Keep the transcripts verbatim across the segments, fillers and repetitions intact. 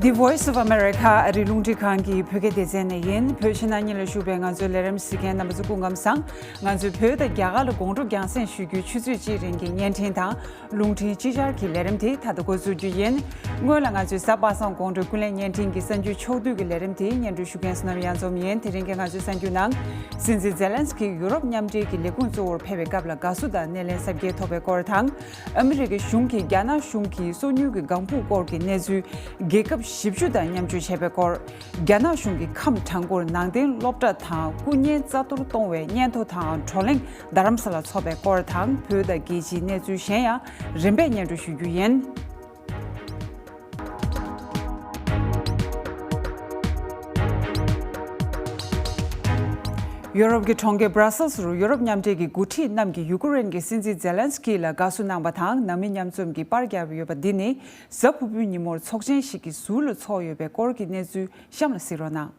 The Voice of America ཨ་རིའི་རླུང་འཕྲིན་ཁང་གི་བོད་སྐད་སྡེ་ཚན་ནས་ཡིན། བོད་ཕྱི་ནང་གཉིས་ལ་བཞུགས་པའི་ང་ཚོའི་ལས་རིམ་གཟིགས་མཁན་རྣམ་པ་ཚོ་སྐུ་ཁམས་བཟང་། ང་ཚོས་བོད་དང་རྒྱ་གར་ལ་དགོང་དྲོ་རྒྱང་སྲིང་ཞུ་རྒྱུའི་ཆུ་ཚོད་གཅིག་རིང་གི་བརྙན་འཕྲིན་དང་། རླུང་འཕྲིན་སྤྱི་འཆར་གྱི་ལས་རིམ་དེ་ད་ལྟ་འགོ་འཛུགས་རྒྱུ་ཡིན། སྔོན་ལ་ང་ཚོས་གཟའ་པ་སངས་དགོང་དྲོའི་ཀུན་གླེང་བརྙན་འཕྲིན་གྱི་གསར་འགྱུར་ཕྱོགས་བསྡུས་ཀྱི་ལས་རིམ་དེ་སྙན་སྒྲོན་ཞུ་མཁན་བསོད་ནམས་གཡང་འཛོམས་ཡིན། དེ་རིང་གི་ང་ཚོའི་གསར་འགྱུར་ནང་། སྲིད་འཛིན་ཛེ་ལན་སི་ཀི་ཡུ་རོབ་མཉམ་འབྲེལ་གྱི་ལས་ཁུངས་གཙོ་བོར་ཕེབས་པའི་སྐབས་ལ་དགའ་བསུ་དང་སྣེ་ལེན་གཟབ་རྒྱས་ཐོབ་པའི་སྐོར་དང་། ཨ་མི་རི་ཀའི་གཞུང་གིས་རྒྱ་ནག་གཞུང་གིས་སོ་ཉུལ་གྱི་ལྒང་ཕུག་སྐོར་གྱི་གནས་ཚུལ་རྒྱལ་ཁབ་བཞི་བཅུ་དང་མཉམ་སྤྱོད་བྱས་པའི་སྐོར། རྒྱ་ནག་གཞུང་གིས་ཁམས་བྲག་འགོར་ནང་བསྟན་སློབ་གྲྭ་དང་སྐུ་བརྙན་རྩ་གཏོར་གཏོང་བའི་སྙན་ཐོ་དང་བགྲོ་གླེང་རྡ་རམ་ས་ལ་འཚོགས་པའི་སྐོར་དང་། བོད་དང་རྒྱལ་སྤྱིའི་གནས་ཚུལ་གཞན་ཡང་རིམ་པས་སྙན་སྒྲོན་ཞུ་རྒྱུ་ཡིན། ཡོ་རོབ་ཀྱི་གྲོང་ཁྱེར་Brussels རུ་ཡོ་རོབ་མཉམ་འབྲེལ་གྱི་འགོ་ཁྲིད་རྣམས་ཀྱིས་ཡུ་ཀེ་རེན་གྱི་སྲིད་འཛིན་ཛེ་ལན་སི་ཀི་ལ་དགའ་བསུ་གནང་བ་དང་། ནང་མི་མཉམ་འཛོམས་ཀྱི་པར་བརྒྱབ་ཡོད་པ་འདི་ནི། གཟའ་ཕུར་བུའི་ཉིན་མོར་ཚོགས་ཆེན་ཞིག་གི་ཟུར་ལ་འཚོགས་ཡོད་པའི་སྐོར་གྱི་གནས་ཚུལ་གཤམ་ལ་གཟིགས་རོགས་གནང་།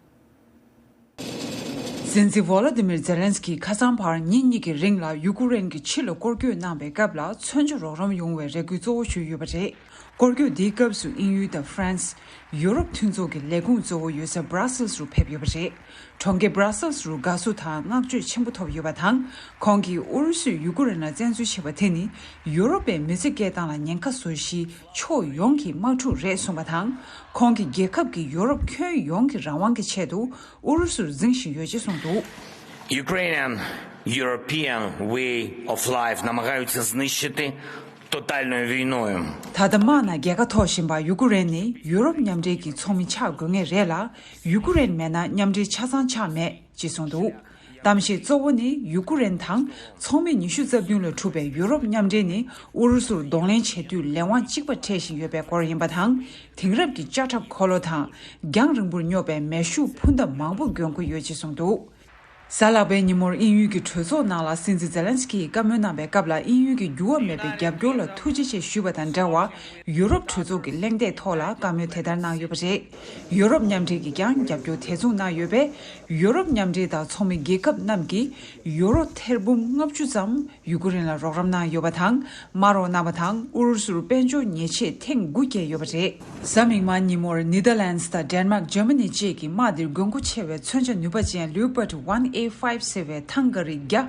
སྲིད་འཛིན་ཝོ་ལོ་དི་མིར་ཛེ་ལན་སི་ཀིས་ཁ་སང་བར་ཉིན་གཉིས་ཀྱི་རིང་ལ་ཡུ་ཀེ་རེན་གྱི་ཕྱི་ལ་སྐོར་སྐྱོད་གནང་བའི་སྐབས་ལ་མཚོན་ཆ་རོགས་རམ་ཡོང་བའི་རེ་སྐུལ་གཙོ་བོ་ཞུས་ཡོད་པ་རེད། སྐོར་སྐྱོད་འདིའི་སྐབས་སུ་དབྱིན་ཡུལ་དང་ཧྥ་རན་སི། ཡུ་རོབ་མཐུན་ཚོགས་ཀྱི་ལས་ཁུངས་གཙོ་བོ་ཡོད་ས་Brussels རུ་ཕེབས་ཡོད་པ་རེད། གྲོང་ཁྱེར་Brussels རུ་དགའ་བསུ་དང་བསྔགས་བརྗོད་ཆེན་པོ་ཐོབ་ཡོད་པ་དང་། ཁོང་གིས་ཨུ་རུ་སུས་ཡུ་ཀེ་རེན་ལ་བཙན་འཛུལ་བྱས་པ་དེ་ནི་ཡུ་རོབ་པའི་མི་ཚེ་སྐྱེལ་སྟངས་ལ་ཉེན་ཁ་བཟོ་གཞིའི་ཕྱོགས་ཡོངས་ཀྱི་དམག་འཁྲུག་རེད་གསུངས་པ་དང་། ཁོང་གིས་རྒྱལ་ཁབ་ཀྱིས་ཡོ་རོབ་ཁྱོན་ཡོངས་ཀྱི་རང་དབང་གི་ཆེད་དུ་ཨུ་རུ་སུར་འཛིང་བཞིན་ཡོད་ཅེས་གསུངས་འདུག། Ukrainian European way of life намагаються знищити тотальною війною. ད་ལྟ་དམག་ནང་རྒྱལ་ཁ་ཐོབ་བཞིན་པ་ཡུ་ཀེ་རེན་ནི་ཡུ་རོབ་མཉམ་འབྲེལ་གྱི་ཚོགས་མི་ཆགས་དགོས་ངེས་རེད་ལ། ཡུ་ཀེ་རེན་མེད་ན་མཉམ་འབྲེལ་ཆ་ཚང་ཆགས་མེད་ཅེས་གསུངས་འདུག། གཏམ་བཤད་གཙོ་བོ་ནི་ཡུ་ཀེ་རེན་དང་ཚོགས་མི་ཉི་ཤུ་རྩ་བདུན་ལས་གྲུབ་པའི་ཡུ་རོབ་མཉམ་འབྲེལ་ནི་ཨུ་རུ་སུར་གདོང་ལེན་བྱེད་དུས་ལས་དབང་གཅིག་པ་འཕྲད་བཞིན་ཡོད་པའི་སྐོར་ཡིན་པ་དང་། དེང་རབས་ཀྱི་ལྕགས་ཁྲབ་འཁོར་ལོ་དང་རྒྱང་རིང་པོར་སྙོབ་པའི་མེ་ཤུགས་འཕུར་མདའ་མང་པོ་འགྲོ་གི་ཡོད་ཅེས་གསུངས་འདུག། གཟའ་ལྷག་པའི་ཉིན་མོར་དབྱིན་ཡུལ་གྱི་གྲོས་ཚོགས་ནང་ལ་སྲིད་འཛིན་ཛེ་ལན་སི་ཀིས་བཀའ་མོལ་གནང་བའི་སྐབས་ལ། དབྱིན་ཡུལ་གྱི་འགྱུར་བ་མེད་པའི་རྒྱབ་སྐྱོར་ལ་ཐུགས་རྗེ་ཆེ་ཞུས་པ་དང་འབྲེལ་བར་ཡུ་རོབ་གྲོས་ཚོགས་ཀྱི་གླེང་སྟེགས་ཐོག་ལ་བཀའ་མོལ་དེ་ལྟར་གནང་ཡོད་པ་རེད། ཡུ་རོབ་མཉམ་འབྲེལ་གྱིས་ཀྱང་རྒྱབ་སྐྱོར་དེ་མཚུངས་གནང་ཡོད་པས། ཡུ་རོབ་མཉམ་འབྲེལ་དང་ཚོགས་མི་རྒྱལ་ཁབ་རྣམས་ཀྱིས་ཡུ་རོ་ཐེར་འབུམ་ལྔ་བཅུ་ཙམ་ཡུ་ཀེ་རེན་ལ་རོགས་རམ་གནང་ཡོད་པ་དང་། དམའ་རོགས་གནང་བ་དང་ཨུ་རུ་སུར་དཔལ་འབྱོར་ཉེས་ཆད་ཐེངས་དགུ་བཀལ་ཡོད་པ་རེད། གཟའ་མིག་དམར་ཉིན་མོར་ནི་དར་ལན་སི་དང་ཌེན་མཱག་ཇར་མ་ནི་བཅས་ཀྱིས་དམག་འདིར་དགོས་མཁོ་ཆེ་བའི་མཚོན་ཆ་ནུས་པ་ཅན་Leopard one A five ཟེར་བའི་ཐང་ག་རིགས་བརྒྱ།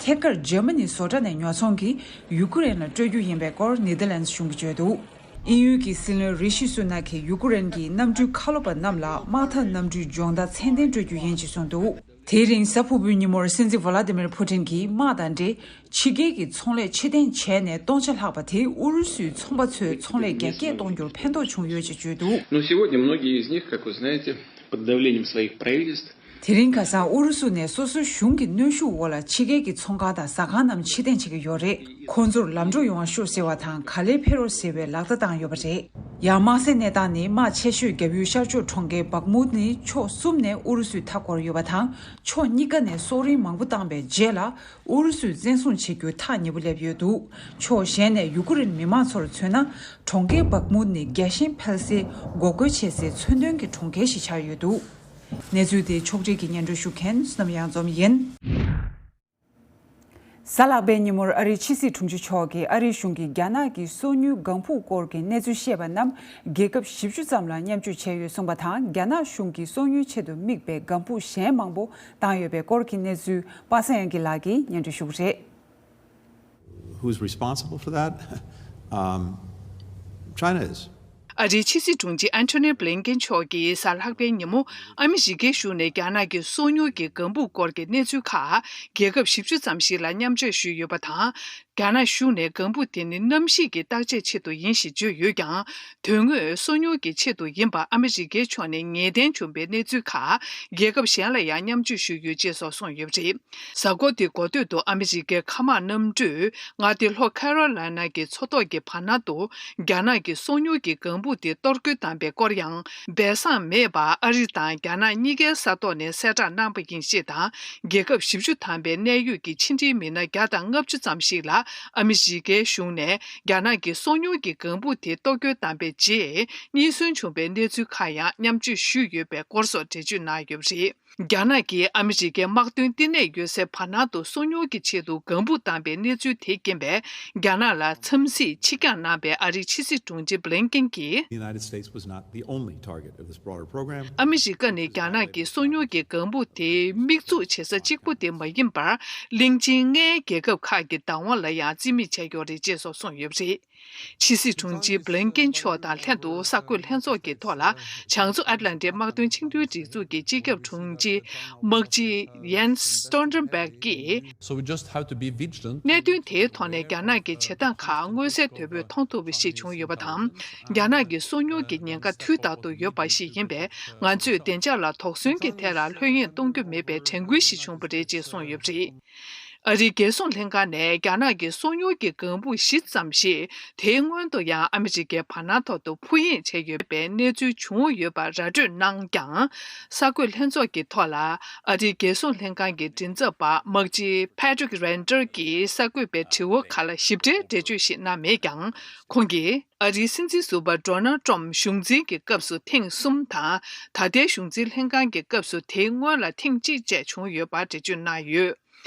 ཐད་ཀར་ཇར་མ་ནི་བཟོ་གྲྭ་ནས་ཉོ་ཚོང་གིས་ཡུ་ཀེ་རེན་ལ་སྤྲོད་རྒྱུ་ཡིན་པའི་སྐོར་ནི་དར་ལན་སི་གཞུང་གིས་བརྗོད་འདུག། དབྱིན་ཡུལ་གྱི་སྲིད་བློན་རི་ཤི་སུ་ནག་གིས་ཡུ་ཀེ་རེན་གྱི་གནམ་གྲུའི་ཁ་ལོ་པ་རྣམས་ལ་དམག་འཐབ་གནམ་གྲུའི་སྦྱོང་བརྡར་ཚད་ལྡན་སྤྲོད་རྒྱུ་ཡིན་ཅེས་གསུངས་འདུག། དེའི་རིང་གཟའ་ཕུར་བུའི་ཉིན་མོར་སྲིད་འཛིན་ཝ་ལ་ཏི་མིར་ཕུ་ཏིན་གྱིས་དམག་དང་འབྲེལ་ཕྱི་རྒྱལ་གྱི་ཚོང་ལས་ཕྱིར་འཐེན་བྱས་ནས་སྟོང་ཆ་ལྷག་པ་དེ་ཨུ་རུ་སུའི་ཚོང་པ་ཚོའི་ཚོང་ལས་རྒྱ་སྐྱེད་གཏོང་རྒྱུར་ཕན་ཐོགས་བྱུང་ཡོད་ཅེས་བརྗོད་འདུག། Но сегодня многие из них, как вы знаете, под давлением своих правительств. དེ་རིང་ཁ་སང་ཨུ་རུ་སུ་ནས་སོ་སོའི་གཞུང་གི་གནོན་ཤུགས་འོག་ལ་ཕྱི་རྒྱལ་གྱི་ཚོང་ཁང་དང་ཟ་ཁང་རྣམས་ཕྱིར་འཐེན་བྱེད་ཀྱི་ཡོད་རེད། ཁོང་ཚོར་ལམ་འགྲོ་ཡོང་བ་ཤོག་ཟེར་བ་དང་། ག་ལེར་ཕེབས་རོགས་ཟེར་བའི་ལག་བརྡ་བཏང་ཡོད་པ་རེད། ཡང་དམག་སའི་གནས་སྟངས་ནི་དམག་ཆེ་ཤོས་བརྒྱབ་ཡུལ་ཤར་ཕྱོགས་གྲོང་ཁྱེར་བག་མུད་ནི་ཕྱོགས་གསུམ་ནས་ཨུ་རུ་སུས་མཐའ་བསྐོར་ཡོད་པ་དང་། ཕྱོགས་གཉིས་ཀ་ནས་སོག་རིལ་མང་པོ་བཏང་པའི་རྗེས་ལ། ཨུ་རུ་སུས་བཙན་བཟུང་བྱེད་རྒྱུ་ཐག་ཉེ་པོ་སླེབས་ཡོད་འདུག། ཕྱོགས་གཞན་ནས་ཡུ་ཀེ་རེན་མི་མང་ཚོར་མཚོན་ན། གྲོང་ཁྱེར་བག་མུད་ནི་རྒྱལ་ཞེན་འཕེལ་སའི་འགོག་རྒོལ་བྱེད་སའི་མཚོན་དོན་གྱི་གྲོང་ཁྱེར་ཞིག་ཆགས་ཡོད་འདུག། གནས་ཚུལ་དེ་ཕྱོགས་སྒྲིག་གིས་སྙན་སྒྲོན་ཞུ་མཁན་བསོད་ནམས་གཡང་འཛོམས་ཡིན། གཟའ་ལྷག་པའི་ཉིན་མོར་ཨ་རིའི་ཕྱི་སྲིད་དྲུང་ཆེ་མཆོག་གིས་ཨ་རིའི་གཞུང་གིས་རྒྱ་ནག་གི་སོ་ཉུལ་ལྒང་ཕུག་སྐོར་གྱི་གནས་ཚུལ་བཤད་པ་རྣམས་རྒྱལ་ཁབ་བཞི་བཅུ་ཙམ་ལ་མཉམ་སྤྱོད་བྱས་ཡོད་གསུངས་པ་དང་། རྒྱ་ནག་གཞུང་གིས་སོ་ཉུལ་ཆེད་དུ་དམིགས་པའི་ལྒང་ཕུག་གཞན་མང་པོ་བཏང་ཡོད་པའི་སྐོར་གྱི་གནས་ཚུལ་པ་སངས་དབྱངས་སྐྱིད་ལགས་ཀྱིས་སྙན་སྒྲོན་ཞུ་གི་རེད། Who's responsible for that? Um, China is. ཨ་རིའི་ཕྱི་སྲིད་དྲུང་ཆེ་ཨན་ཐོ་ནི་བྷི་ལིན་ཀེན་མཆོག་གིས་གཟའ་ལྷག་པའི་ཉིན་མོ་ཨ་མི་རི་ཀའི་གཞུང་ནས་རྒྱ་ནག་གི་སོ་ཉུལ་གྱི་ལྒང་ཕུག་སྐོར་གྱི་གནས་ཚུལ་ཁག་རྒྱལ་ཁབ་བཞི་བཅུ་ཙམ་ཞིག་ལ་མཉམ་སྤྱོད་ཞུས་ཡོད་པ་དང་། རྒྱ་ནག་གཞུང་ནས་ལྒང་ཕུག་དེ་ནི་གནམ་གཤིས་ཀྱི་བརྟག་དཔྱད་ཆེད་དུ་ཡིན་ཞེས་བརྗོད་ཡོད་ཀྱང་། དོན་དངོས་སོ་ཉུལ་གྱི་ཆེད་དུ་ཡིན་པ་ཨ་མི་རི་ཀའི་ཕྱོགས་ནས་ངེས་གཏན་བྱུང་པའི་གནས་ཚུལ་ཁག་རྒྱལ་ཁབ་གཞན་ལ་ཡང་མཉམ་སྤྱོད་ཞུས་ཡོད་ཅེས་སོགས་གསུངས་ཡོད་པ་རེད། གཟའ་འཁོར་འདིའི་འགོ་སྟོད་དུ་ཨ་མི་རི་ཀའི་མཁའ་དམག་གནམ་གྲུས་མངའ་སྡེ་ལྷོ་ཁ་རོ་ལ་ན་གྱི་མཚོ་ཐོག་གི་བར་སྣང་དུ་རྒྱ་ནག་གི་སོ་ཉུལ་གྱི་ལྒང་ཕུག་དེ་གཏོར་རྒོལ་བཏང་པའི་སྐོར་ཡང་སྦས་གསང་མེད་པར་ཨ་རི་དང་རྒྱ་ནག་གཉིས་ཀའི་ས་ཐོག་ནས་གསལ་བསྒྲགས་གནང་པ་ཡིན་ཞེས་དང་། རྒྱལ་ཁབ་བཞི་བཅུ་ཐམ་པའི་གནད་ཡོད་ཀྱི་ཕྱི་འབྲེལ་མི་སྣ་བརྒྱ་དང་ལྔ་བཅུ་ཙམ་ཞིག་ལ་ཨ་མི་རི་ཀའི་གཞུང་ནས་རྒྱ་ནག་གི་སོ་ཉུལ་གྱི་ལྒང་ཕུག་དེ་གཏོར་རྒོལ་བཏང་པའི་རྗེས་རྙེད་སོན་བྱུང་པའི་གནས་ཚུལ་ཁག་ཡང་མཉམ་སྤྱོད་ཞུས་ཡོད་པའི་སྐོར་སོགས་འགྲེལ་བརྗོད་གནང་ཡོད་པ་རེད། རྒྱ་ནག་གིས་ཨ་མི་རི་ཀའི་དམག་དོན་བསྟི་གནས་ཡོད་སའི་བར་སྣང་དུ་སོ་ཉུལ་གྱི་ཆེད་དུ་ལྒང་ཕུག་བཏང་པའི་གནས་ཚུལ་དེ་རྐྱེན་པས། རྒྱ་ནག་ལ་འཚམས་གཟིགས་ཕྱིར་འགྱངས་གནང་པའི་ཨ་རིའི་ཕྱི་སྲིད་དྲུང་ཆེ་བྷི་ལིན་ཀེན་གྱིས། The United States was not the only target of this broader program. ཨ་མི་རི་ཀ་ནི་རྒྱ་ནག་གི་སོ་ཉུལ་གྱི་ལྒང་བུ་དེ་དམིགས་འཛུགས་བྱེད་ས་གཅིག་པུ་དེ་མ་ཡིན་པར། གླིང་ཆེན་ལྔའི་རྒྱལ་ཁབ་ཁག་གི་བདག་དབང་ལ་ཡང་རྩིས་མེད་བྱས་ཡོད་རེད་ཅེས་སོགས་གསུངས་ཡོད་པ་རེད། ཕྱི་སྲིད་དྲུང་ཆེ་བྷི་ལིན་ཀེན་མཆོག་དང་ལྷན་དུ་གསར་འགོད་ལྷན་ཚོགས་ཀྱི་ཐོག་ལ། བྱང་མཚོ་ཨེཊ་ལན་ཊིག་དམག་དོན་ཆིངས་དོན་སྒྲིག་འཛུགས་ཀྱི་སྤྱི་ཁྱབ་དྲུང་ཆེ་དམག་སྤྱི་ཡེན་སི་སྟོལ་ཊེན་བྷེག་གིས། So we just have to be vigilant. གནད་དོན་དེའི་ཐོག་ནས་རྒྱ་ནག་གི་བྱེད་སྟངས་ཁག་མངོན་གསལ་དོད་པོས་མཐོང་ཐུབ་པ་ཞིག་བྱུང་ཡོད་པ་དང་། རྒྱ་ནག་གི་སོ་ཉུལ་གྱི་ཉེན་ཁ་དུས་རྟག་ཏུ་ཡོད་པ་ཞིག་ཡིན་པས། ང་ཚོས་བདེ་འཇགས་ལ་དོགས་ཟོན་གྱི་ཐད་ལ་ལྷོད་གཡེང་གཏོང་རྒྱུ་མེད་པའི་དྲན་སྐུལ་ཞིག་བྱུང་བ་རེད་ཅེས་གསུངས་ཡོད་པ་རེད། ཨ་རིའི་རྒྱལ་སྲུང་ལྷན་ཁང་ནས་རྒྱ་ནག་གི་སོ་ཉུལ་གྱི་ལྒང་བུ་བཞི་ཙམ་ཞིག་དེའི་སྔོན་དུ་ཡང་ཨ་མི་རི་ཀའི་བར་སྣང་ཐོག་ཏུ་འཕུར་གཡེང་བྱས་ཡོད་པའི་གནས་ཚུལ་བྱུང་ཡོད་པ་ར་སྤྲོད་གནང་ཀྱང་། གསར་འགོད་ལྷན་ཚོགས་ཀྱི་ཐོག་ལ་ཨ་རིའི་རྒྱལ་སྲུང་ལྷན་ཁང་གི་མགྲིན་ཚབ་པ་དམག་སྤྱི་Patrick Ryder་གྱིས་གསར་འགོད་པའི་དྲི་བ་ཁག་ལ་ཞིབ་ཕྲའི་འགྲེལ་བརྗོད་ཞིག་གནང་མེད་ཀྱང་། ཁོང་གིས། ཨ་རིའི་སྲིད་འཛིན་ཟུར་པ་Donald Trump་གཞུང་འཛིན་གྱི་སྐབས་སུ་ཐེངས་གསུམ་དང་། ད་ལྟའི་གཞུང་འཛིན་ལྷན་ཁང་གི་སྐབས་སུ་དེའི་སྔོན་ལ་ཐེངས་གཅིག་བཅས་བྱུང་ཡོད་པར་འགྲེལ་བརྗོད་གནང་ཡོད།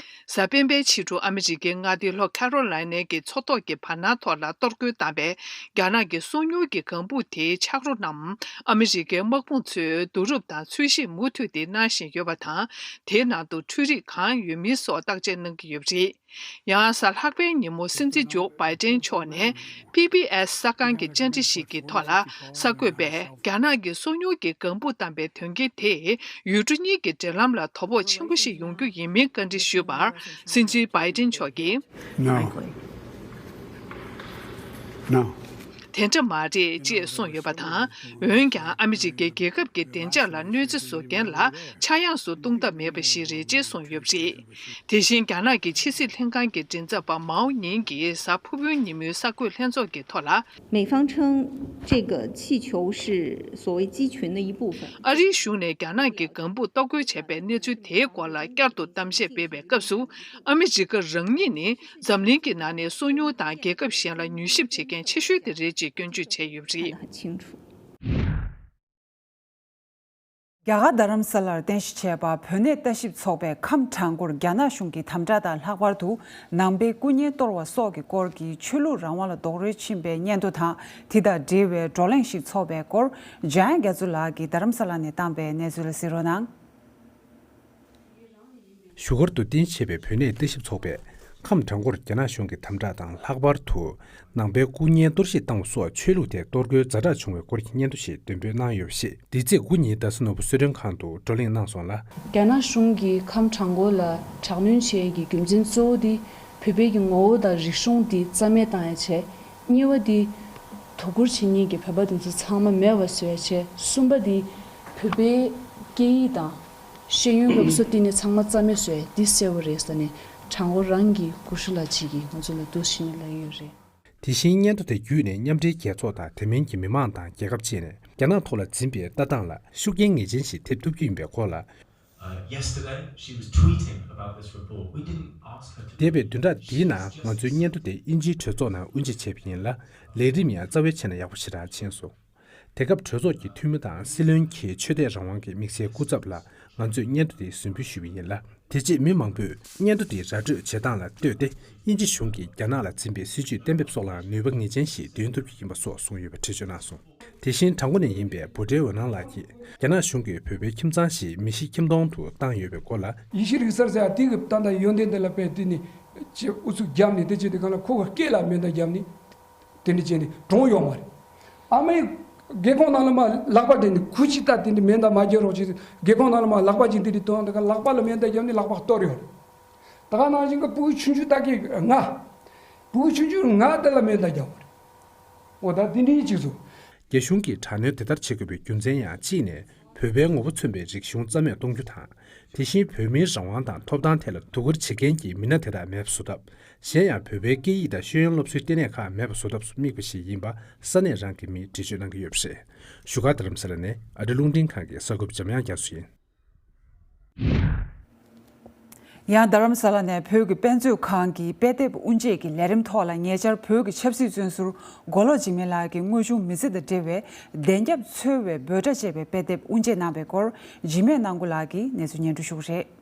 གཟའ་སྤེན་པའི་ཕྱི་དྲོ་ཨ་མི་རི་ཀའི་མངའ་སྡེ་ལྷོ་ཁ་རོ་ལའི་ནའི་གི་མཚོ་ཐོག་གི་བར་སྣང་ཐོག་ལ་གཏོར་རྒོལ་བཏང་པའི་རྒྱ་ནག་གི་སོ་ཉུལ་གྱི་ལྒང་བུ་དེའི་ཆག་རོ་རྣམས་ཨ་མི་རི་ཀའི་དམག་དཔུང་ཚོས་བསྡུ་རུབ་དང་འཚོལ་ཞིབ་མུ་མཐུད་དེ་གནང་བཞིན་ཡོད་པ་དང་། དེའི་ནང་དུ་འཕྲུལ་རིག་གང་ཡོད་མིན་སོགས་བརྟག་དཔྱད་གནང་གི་ཡོད་པ་རེད། ཡང་གཟའ་ལྷག་པའི་ཉིན་མོ་སྲིད་འཛིན་ཇོ་བྷའི་ཏན་མཆོག་ནས་པི་བི་ཨེས་གསར་ཁང་གི་བཅར་འདྲི་ཞིག་གི་ཐོག་ལ། གསར་འགོད་པས་རྒྱ་ནག་གི་སོ་ཉུལ་གྱི་ལྒང་བུ་བཏང་པའི་དོན་རྐྱེན་དེས་ཡུལ་གྲུ་གཉིས་ཀྱི་འབྲེལ་ལམ་ལ་དོ་ཕོག་ཆེན་པོ་ཞིག་ཡོང་རྒྱུ་ཡིན་མིན་བཀའ་འདྲི་ཞུས་པར། སྲིད་འཛིན་བྷའི་ཏན་མཆོག་གིས། No. No. དེ་འདྲ་མ་རེད་ཅེས་གསུངས་ཡོད་པ་དང་། འོན་ཀྱང་ཨ་མི་རི་ཀའི་རྒྱལ་ཁབ་ཀྱི་བདེ་འཇགས་ལ་གནོད་འཚེ་བཟོ་མཁན་ལ་ཆག་ཡང་སུ་གཏོང་ཐབས་མེད་པ་ཞིག་རེད་ཅེས་གསུངས་ཡོད་པ་རེད། དེ་བཞིན་རྒྱ་ནག་གི་ཕྱི་སྲིད་ལྷན་ཁང་གི་མགྲིན་ཚབ་པ་མའོ་ཉིང་གིས་གཟའ་ཕུར་བུའི་ཉིན་མོའི་གསར་འགོད་ལྷན་ཚོགས་ཀྱི་ཐོག་ལ། 美方称这个气球是所谓机群的一部分。 ཨ་རིའི་གཞུང་ནས་རྒྱ་ནག་གི་ལྒང་བུ་གཏོར་རྒོལ་བྱས་པའི་གནས་ཚུལ་དེའི་སྐོར་ལ་བསྐྱར་དུ་གཏམ་བཤད་སྤེལ་བའི་སྐབས་སུ། ཨ་མི་རི་ཀ་རང་ཉིད་ནི་འཛམ་གླིང་གི་ནང་ནས་སོ་ཉུལ་དང་རྒྱལ་ཁབ་གཞན་ལ་མྱུལ་ཞིབ་བྱེད་མཁན་ཆེ་ཤོས་དེ་རེད་ཅེས་སྐྱོན་བརྗོད་བྱས་ཡོད་པ་རེད། 很清楚。 རྒྱ་གར་རྡ་རམ་ས་ལར་རྟེན་གཞི་བྱས་པ་བོད་གནས་ལྟ་ཞིབ་ཚོགས་པས་ཁམས་བྲག་འགོར་རྒྱ་ནག་གཞུང་གི་དམ་དྲག་དང་ལྷག་པར་དུ་ནང་པའི་སྐུ་བརྙན་གཏོར་བ་སོགས་ཀྱི་སྐོར་གྱི་ཆོས་ལུགས་རང་དབང་ལ་རྡོག་རོལ་ཕྱིན་པའི་སྙན་ཐོ་དང་དེ་དང་འབྲེལ་བའི་བགྲོ་གླེང་ཞིག་ཚོགས་པའི་སྐོར་འཇམ་དབྱངས་རྒྱ་མཚོ་ལགས་ཀྱིས་རྡ་རམ་ས་ལ་ནས་བཏང་པའི་གནས་ཚུལ་གཟིགས་རོགས་གནང་། བཞུགས་སྒར་དུ་རྟེན་གཞི་བྱས་པའི་བོད་གནས་ལྟ་ཞིབ་ཚོགས་པས་ཁམས་བྲག་འགོར་རྒྱ་ནག་གཞུང་གི་དམ་དྲག་དང་ལྷག་པར་དུ་ནང་པའི་སྐུ་བརྙན་གཏོར་བཤིག་བཏང་བ་སོགས་ཆོས་ལུགས་ཐད་གཏོར་རྒོལ་ཛ་དྲག་བྱུང་བའི་སྐོར་གྱི་སྙན་ཐོ་ཞིག་འདོན་སྤེལ་གནང་ཡོད་པ་ཞིག་འདི་ཚེས་དགུ་ཉིན་རྡ་ས་ནོར་བུ་གསོལ་མགྲོན་ཁང་དུ་བགྲོ་གླེང་གནང་སོང་ལ། རྒྱ་ནག་གཞུང་གིས་ཁམས་བྲག་འགོར་ལ་དྲག་གནོན་བྱེད་ཀྱི་རྒྱུ་མཚན་གཙོ་བོ་དེ་བོད་པའི་གི་ངོ་བོ་དང་རིག་གཞུང་དེ་རྩ་མེད་བཏང་ཡ་བྱས། གཉིས་པ་དེ་དོ་ཁུར་བྱེད་མཁན་གྱི་བོད་པ་དེ་ཚོ་ཚང་མ་མེད་པ་བཟོ་ཡ་བྱས། གསུམ་པ་དེ་བོད་པའི་སྐད་ཡིག་དང་ཤེས་ཡོན་སློབ་གསོ་དེ་ནི་ཚང་མ་རྩ་མེད་བཟོ་ཡ་དེ་གསལ་པོ་རེད་ཟེར་ནས་བྲག་འགོར་རང་གི་སྐུ་ཞབས་ལགས་གཅིག་གིས་ང་ཚོ་ལ་འདུག་སེ་ནས་ལབ་ཡོད་རེད། དེ་བཞིན་སྙན་ཐོ་དེ་བརྒྱུད་ནས་མཉམ་འབྲེལ་རྒྱལ་ཚོགས་དང་དེ་མིན་གྱི་མི་མང་དང་རྒྱལ་ཁབ་བཅས་ནས་རྒྱ་ནག་ཐོག་ལ་འཛིན་པའི་ལྟ་སྟངས་ལ་ཤུགས་རྐྱེན་ངེས་ཅན་ཞིག་ཐེབས་ཐུབ་ཀྱི་ཡིན་པའི་སྐོར་ལ། Uh, yesterday, she was tweeting about this report. We didn't ask her to. འདས་པའི་བདུན་ཕྲག་འདིའི་ནང་ང་ཚོའི་སྙན་ཐོ་དེ་དབྱིན་ཇིའི་གྲོས་ཚོགས་ནང་དབུ་འབྱེད་བྱས་པ་ཡིན་ལ། ལས་རིམ་ཡང་རྩ་བའི་ཆ་ནས་ཡག་པོ་ཞེ་དྲག་ཕྱིན་སོང་། དེ་སྐབས་གྲོས་ཚོགས་ཀྱི་འཐུས་མི་དང་སྲིད་བློན་གྱིས་ཆོས་དད་རང་དབང་གི་དམིགས་བསལ་སྐུ་ཚབ་ལ་ང་ཚོས་སྙན་ཐོ་དེ་ཟིན་འབུལ་ཞུས་པ་ཡིན་ལ། དེ་རྗེས་མི་མང་པོས་སྙན་ཐོ་དེའི་ར་སྤྲོད་བྱེད་སྟངས་ལ་ལྟོས་ཏེ་དབྱིན་ཇི་གཞུང་གིས་རྒྱ་ནག་ལ་འཛིན་པའི་སྲིད་བྱུས་གཏན་འབེབས་སོགས་ལའང་ནུས་པ་ངེས་ཅན་ཞིག་འདོན་ཐུབ་རྒྱུ་ཡིན་པ་སོགས་གསུངས་ཡོད་པའི་འགྲེལ་བརྗོད་གནང་སོང་། དེ་བཞིན་བྲག་འགོ་ནས་ཡིན་པའི་བུ་ཁྲའི་འོད་སྣང་ལགས་ཀྱིས་རྒྱ་ནག་གཞུང་གིས་བོད་པའི་ཁྱིམ་ཚང་ཞིག་མི་ཤི་ཁྱིམ་སྟོང་དུ་བཏང་ཡོད་པའི་སྐོར་ལ། ཡེ་ཤེས་རིག་གསར་ཟེར་ཡ་དེ་གི་ད་ལྟ་ཡོན་ཏན་དེ་ལ་དཔེ་དེ་ནི་ཅེས་ཨུ་ཚུགས་བརྒྱབ་ནས་དེ་བྱས་དུས་སྒང་ལ་ཁོ་གི་སྐེ་ལ་མེ་མདའ་བརྒྱབ་ནས་དེ་འདྲ་བྱས་ནས་གྲོངས་ཡོད་མ་རེད། ཨ་མའི་སྒེའུ་ཁུང་ནང་ལ་མར་ལག་པ་དེ་ནི་ཁུ་ཅི་ད་དེ་འདྲ་མེ་མདའ་མ་བརྒྱབ་རོགས་བྱས། སྒེའུ་ཁུང་ནང་ལ་མར་ལག་པ་ཅིག་དེ་འདྲ་བཏོན་དུས་སྒང་ལག་པ་ལ་མེ་མདའ་བརྒྱབ་ནས་ལག་པ་གཏོར་ཡོད་རེད། ད་ག་ནང་བཞིན་གྱི་ཕྲུ་གུ་ཆུང་ཆུང་དག་གི་ང་། ཕྲུ་གུ་ཆུང་ཆུང་ང་དེ་ལ་མེ་མདའ་བརྒྱབ་པ་རེད། འོ་ད་དེ་འདྲའི་ཅིག་བཟོ། རྒྱ་གཞུང་གིས་དྲག་གནོན་དེ་ལྟར་བྱེད་དགོས་པའི་རྒྱུ་མཚན་ཡང་གཅིག་ནས་བོད་པའི་ངོ་བོ་མཚོན་པའི་རིག་གཞུང་རྩ་མེད་གཏོང་རྒྱུ་དང་། དེ་བཞིན་བོད་མིའི་རང་དབང་དང་ཐོབ་ཐང་ཐད་ལ་དོ་ཁུར་བྱེད་མཁན་གྱི་མི་སྣ་དེ་དག་མེད་པ་བཟོ་ཐབས། གཞན་ཡང་བོད་པའི་སྐད་ཡིག་དང་ཤེས་ཡོན་སློབ་གསོའི་ལྟེ་གནས་ཁག་མེད་པ་བཟོ་ཐབས་སུ་དམིགས་པ་ཞིག་ཡིན་པ་ས་གནས་རང་གི་མིས་འགྲེལ་བརྗོད་གནང་གི་ཡོད་པ་རེད། བཞུགས་སྒར་རྡ་རམ་ས་ལ་ནས་ཨ་རི་རླུང་འཕྲིན་ཁང་གི་གསར་འགོད་པ་འཇམ་དབྱངས་རྒྱ་མཚོ་ཡིན། ཡང་རྡ་རམ་ས་ལ་ནས་བོད་ཀྱི་དཔེ་མཛོད་ཁང་གི་དཔེ་དེབ་དབུ་འབྱེད་ཀྱི་ལས་རིམ་ཐོག་ལ་ཉེ་ཆར་བོད་ཀྱི་ཆབ་སྲིད་བཙོན་ཟུར་མགོ་ལོག་འཇིགས་མེད་ལགས་ཀྱི་དངོས་བྱུང་མི་ཚེ་དང་འབྲེལ་བའི་བདེན་རྒྱབ་འཚོལ་བའི་འབོད་སྒྲ་ཅེས་པའི་དཔེ་དེབ་དབུ་འབྱེད་གནང་བའི་སྐོར་འཇིགས་མེད་ནང་ཁུལ་ལགས་ཀྱིས་གནས་ཚུལ་སྙན་སྒྲོན་ཞུ་གི་རེད།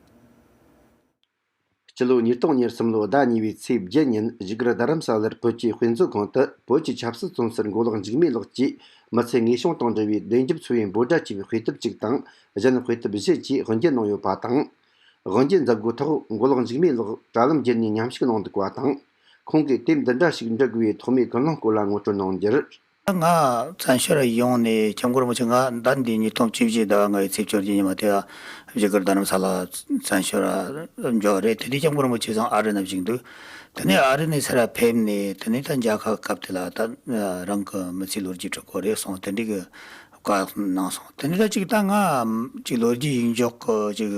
སྤྱི་ལོ་ཉིས་སྟོང་ཉེར་གསུམ་ལོའི་ཟླ་གཉིས་པའི་ཚེས་བརྒྱད་ཉིན་བཞུགས་སྒར་རྡ་རམ་ས་ལར་བོད་ཀྱི་དཔེ་མཛོད་ཁང་དུ་བོད་ཀྱི་ཆབ་སྲིད་བཙོན་ཟུར་མགོ་ལོག་འཇིགས་མེད་ལགས་ཀྱིས་མི་ཚེ་ངེས་བྱང་དང་འབྲེལ་བའི་བདེན་རྒྱབ་འཚོལ་བའི་འབོད་སྒྲ་ཅེས་པའི་དཔེ་དེབ་ཅིག་དང་། གཞན་དཔེ་དེབ་བཞི་བཅས་དབུ་འབྱེད་གནང་ཡོད་པ་དང་། དབུ་འབྱེད་མཛད་སྒོའི་ཐོག་མགོ་ལོག་འཇིགས་མེད་ལགས་དྲ་ལམ་བརྒྱུད་ནས་མཉམ་ཞུགས་གནང་འདུག་པ་དང་། ཁོང་གིས་དེབ་འདི་འདྲ་ཞིག་འབྲི་དགོས་པའི་ཐོག་མའི་ཀུན་སློང་སྐོར་ལ་ངོ་སྤྲོད་གནང་རྒྱུར། ང་བཙན་བྱོལ་ཡོང་ནས་སྐྱབས་མགོན་རིན་པོ་ཆེ། ང་ཟླ་འདིའི་ཉིས་སྟོང་བཅུ་བཞི་ཟླ་བ་ལྔ་བའི་ཚེས་བཅོ་བརྒྱད་ཉིན་མ་དེ་བཞུགས་སྒར་རྡ་རམ་ས་ལ་བཙན་བྱོལ་འབྱོར་རེད། དེ་དུས་སྐྱབས་མགོན་རིན་པོ་ཆེ་ཚང་ཨ་རི་ན་བཞུགས་འདུག་དེ་ནས་ཨ་རི་ནས་ཚུར་ཕེབས་ནས། དེ་ནས་ད་མཇལ་ཁ་སྐབས་དེ་ལ་ད་རང་གི་མི་ཚེའི་ལོ་རྒྱུས་འབྲི་དགོས་རེད་གསུངས། དེ་འདྲའི་གི་བཀའ་གནང་སོང་། དེ་ནས་ད་ཅིག་ད་ང་ཅིག་ལོ་རྒྱུས་ཡིན་འཇོག་གི་ཅིག་